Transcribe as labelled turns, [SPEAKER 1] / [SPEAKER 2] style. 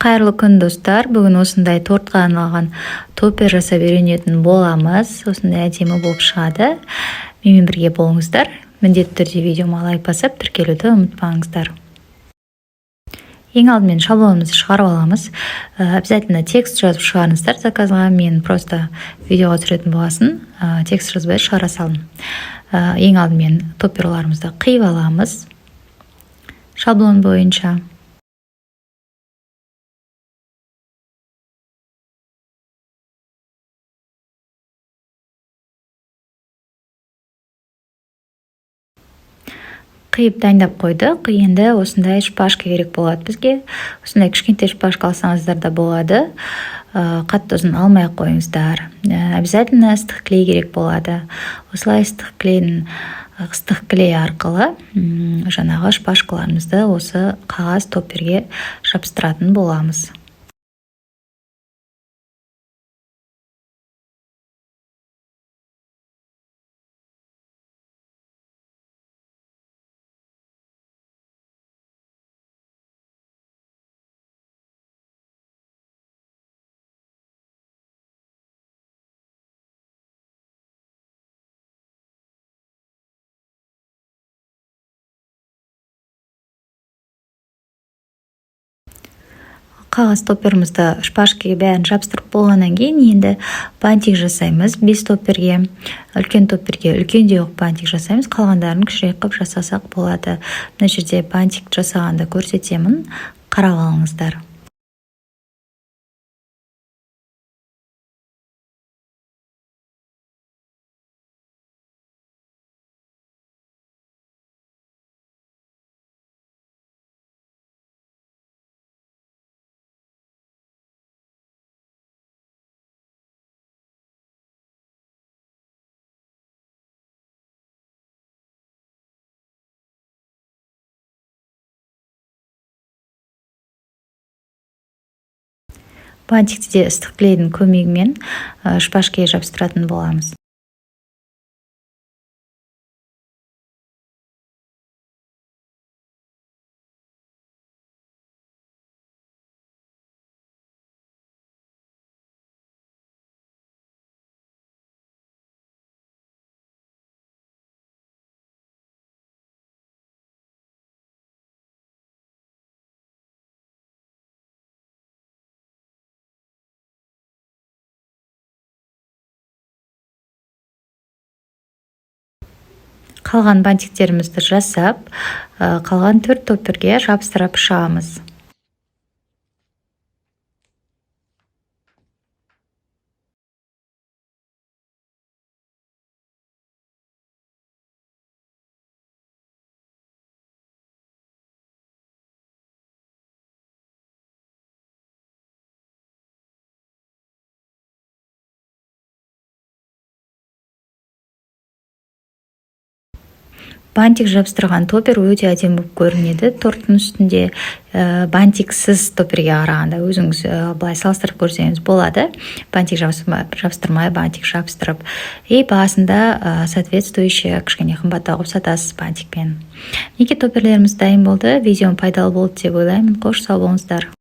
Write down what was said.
[SPEAKER 1] Қайырлы күн, достар! Бүгін осындай тортқа арналған топпер жасап үйренетін боламыз. Осындай әдемі болып шығады. Менімен бірге болыңыздар. Міндетті түрде видеома лайк басып, тіркелуді ұмытпаңыздар. Ең алдымен шаблонымызды шығарып аламыз. Обязательно текст жазып шығарыңыздар заказға. Мен просто видеоға түсіретін болғасын, текст жазбай шығара салдым. Ең алдымен топперларымызды қиып аламыз шаблон бойынша. Қиып, дайындап қойдық. Енді осындай шпажка керек болады бізге. Осындай кішкентай шпажка алсаңыздар да болады, қатты ұзын алмай ақ қойыңыздар. Обязательно ыстық клей керек болады. Осылай ыстық клей арқылы жаңағы шпажкаларымызды осы қағаз топперге жабыстыратын боламыз. Қағаз топперімізді шпажкаға бәрін жабыстырып болғаннан кейін, енді бантик жасаймыз бес топперге. Үлкен топперге үлкендеу қылып бантик жасаймыз, қалғандарын кішірек қылып жасасақ болады. Мына жерде бантик жасағанды көрсетемін, қарап алыңыздар. Бантикті де ыстық клейдің көмегімен шпажкаға жабыстыратын боламыз. Қалған бантиктерімізді жасап, қалған төрт топперге жабыстырып шығамыз. Бантик жабыстырған топпер өте әдемі болып көрінеді торттың үстінде бантиксіз топперге қарағанда. Өзіңіз былай салыстырып көрсеңіз болады: бантик жабыстырмай, бантик жабыстырып. И бағасында соответствующий, кішкене қымбаттау қылып сатасыз бантикпен. Мінекей, топперлеріміз дайын болды. Видеом пайдалы болды деп ойлаймын. Қош, сау болыңыздар!